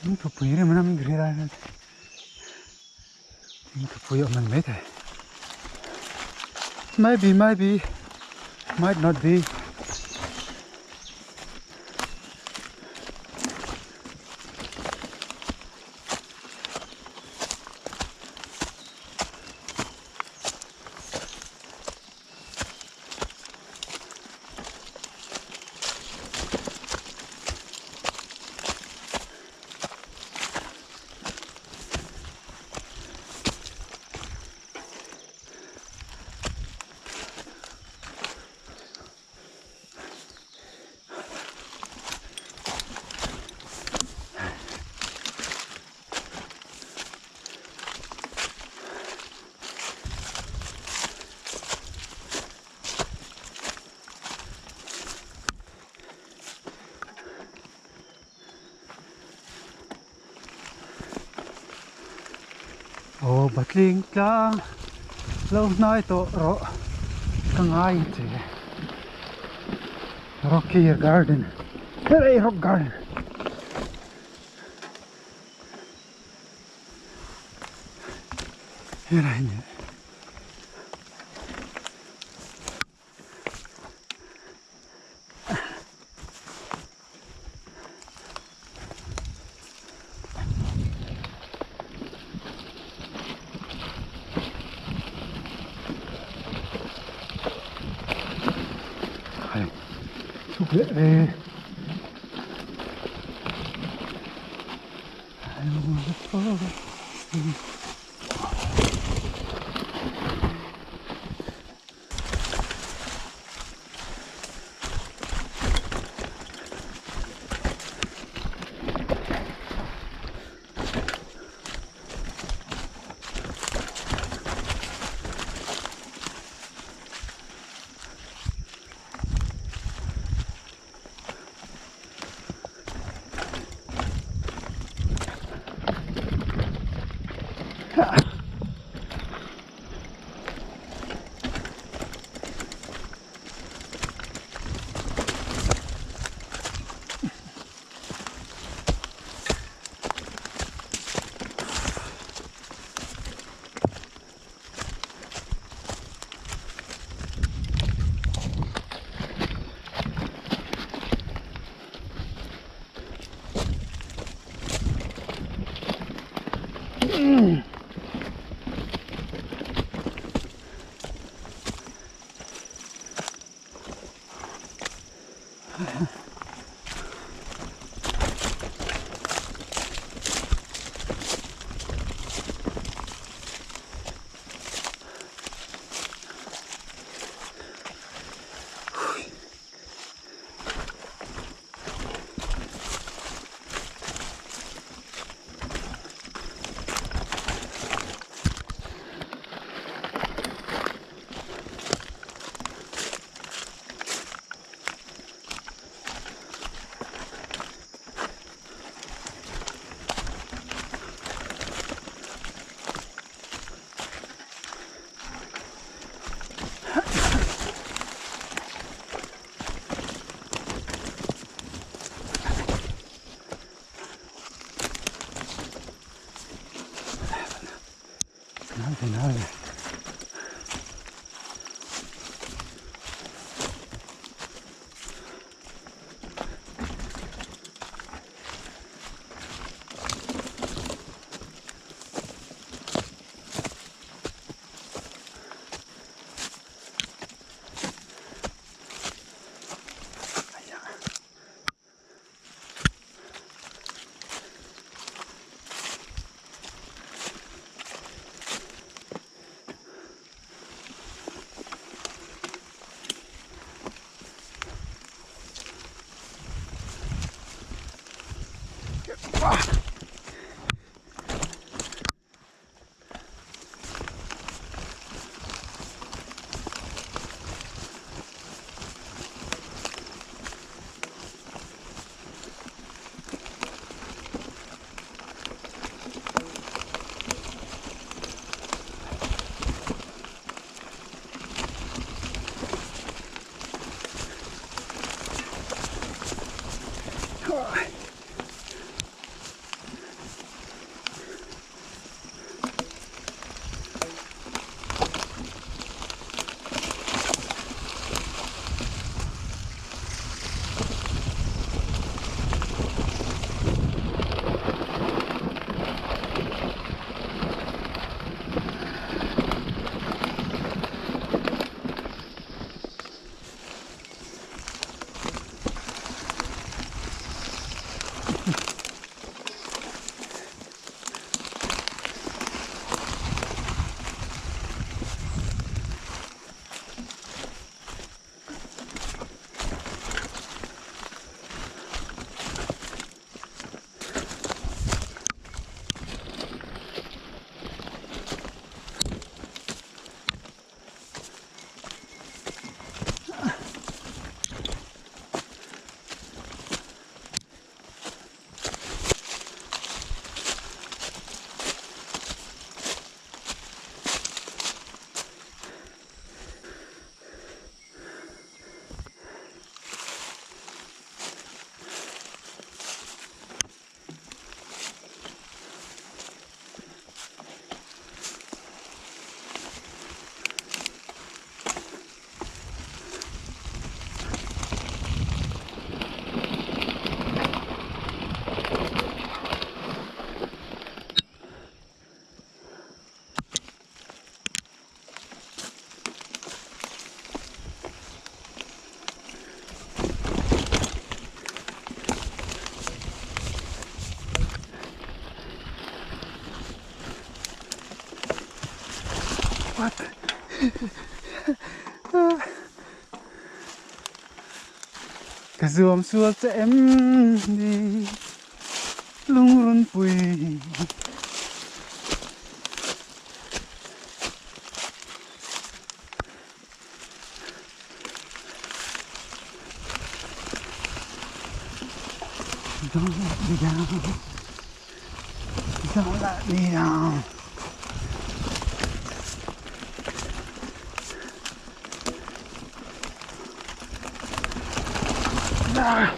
Thingthupui rim a nam in ka hria lai hian thingthupui a awm a ni maithei. Maybe maybe might not be. Aw Patling tlang lo hnai tawh rawh ka ngai ang che Rocky Garden helai Rock Garden. Helai ni. Hei chhuk leh ve. What? Ka zuam sual che em ni lungrunpui. Don't let me down. Don't let me down. Ah.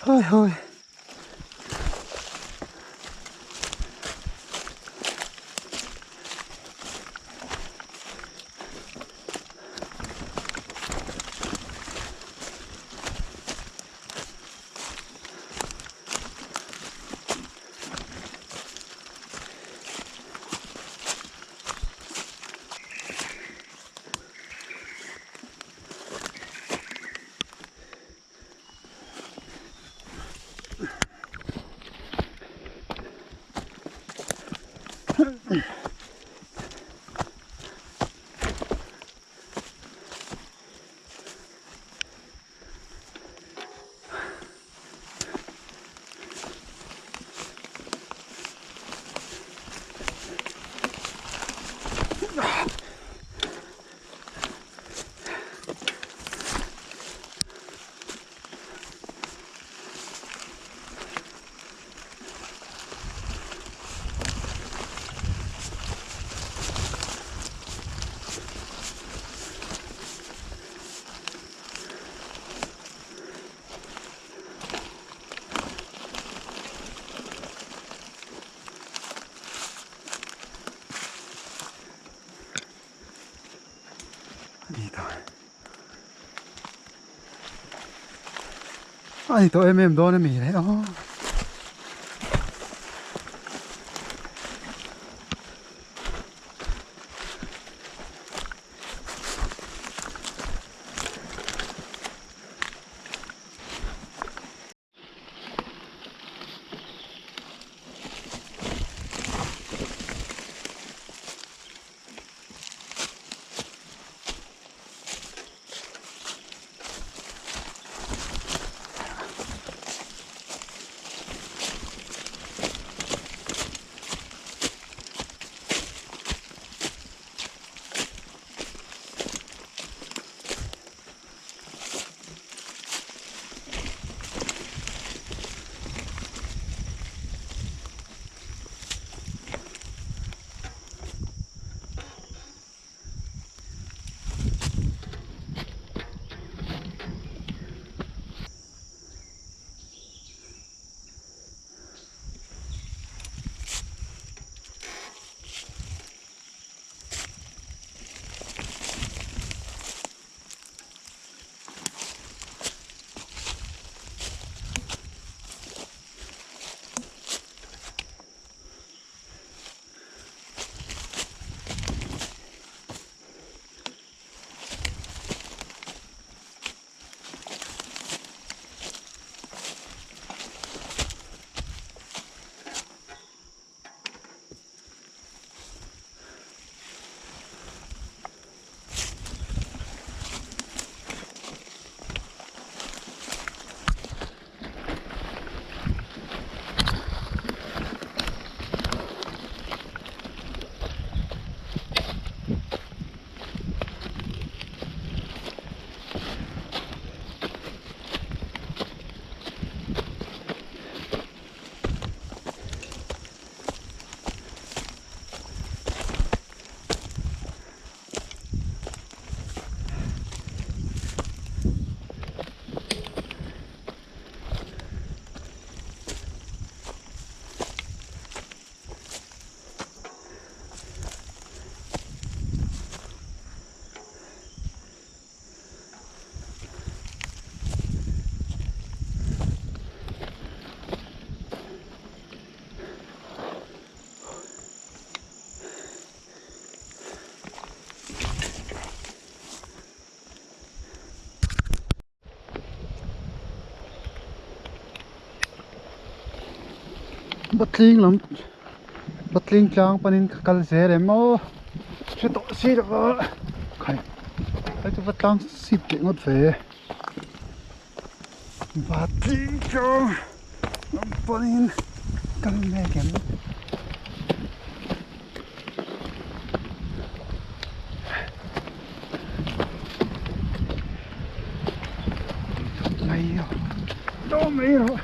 Hoi hoi. Ani tawh ani tawh em em dawn a mi le aw. Batling lam Batling tlang panin ka kal zel em aw hre tawh si lo va khai hei chu va tlang sip teh ngawt ve Batling tlang lam panin kal mek em. Mai rawh daw mai rawh.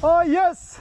Oh yes!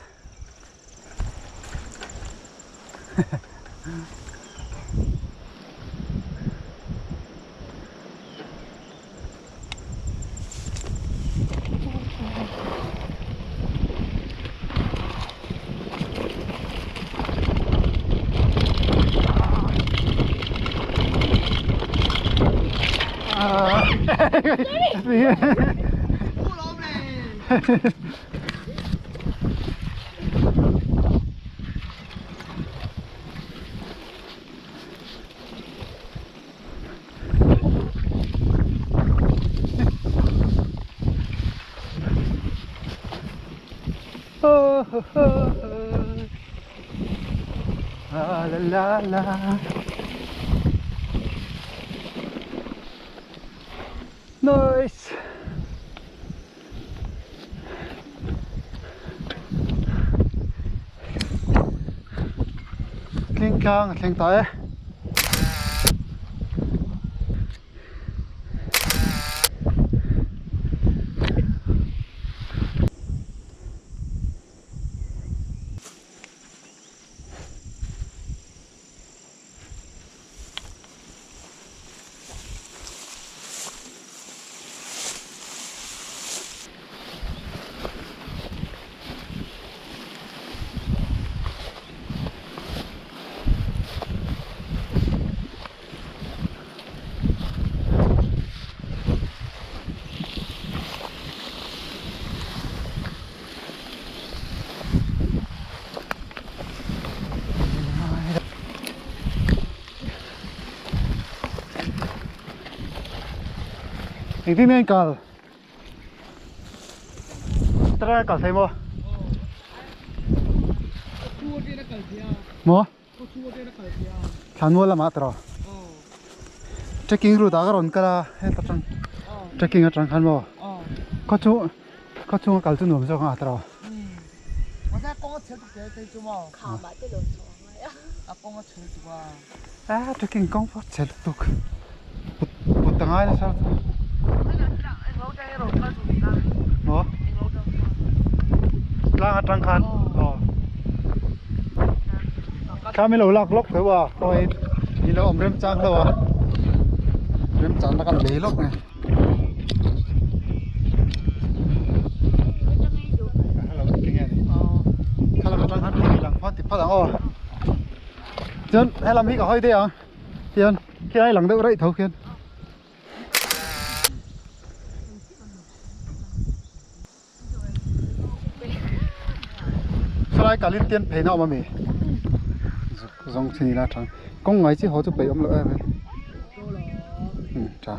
Oh, ho, ho, ho. Ah, la la la. Nice. Thleng tlang a thleng ta e. Engtin nge kal tara kal thei maw maw Thlanmual lamah tawh trekking route ah ka rawn kal a heta tang trekking atang khan maw khaw chung khaw chung a kal chu nuam zawk ang a tawh a trekking kawng pawh chhe lutuk put put a ngai nasa maw tlang atang khan aw thla min lo lak lawk tho a khawi ni lo awm remchang hlauh a remchang na kan lei lawk nge khalam atang khan thei lang phat ti phat ang aw chuan helam hi ka hawi daih ang tihian khilai lang deuh raih tho khian. Saw lai kalin tian phei na awm ami zawng chin ila tha kawng ngai chi haw chu peih awm loh em em tha.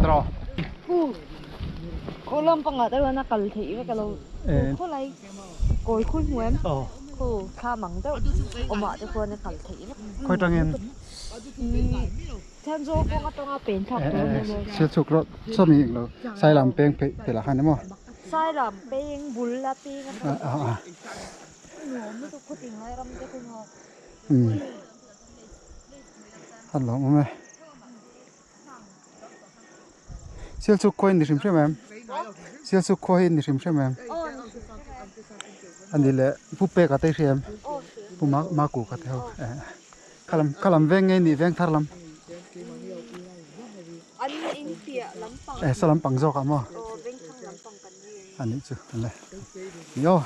tiraw? Khu khaw lampangah te chuan a kal theih vek alo khu khawlai kawi khui hmu em? Khu thlam ang deuh awmah te khuan a kal theih vek. Khawi tangin? Thian zawl kawng atanga pen thlak tur a ni. Thil chhuk rawh chawmi englo Sailam peng pheih pelah khan emaw? Sailam peng bul a peng atanga nuam lutuk khaw tinglai ram te khu maw? A lawm awm e. Sial chhuk khua hi ni hrim hrim em? Sial chhuk khua hi ni hrim hrim em? A ni leh Pu Peka te hi hria em? Pu Maku ka te ho. Khalam khalam veng nge ni veng thar lam. E saw lampang zawk ah maw? A nih chu a le. Ni aw.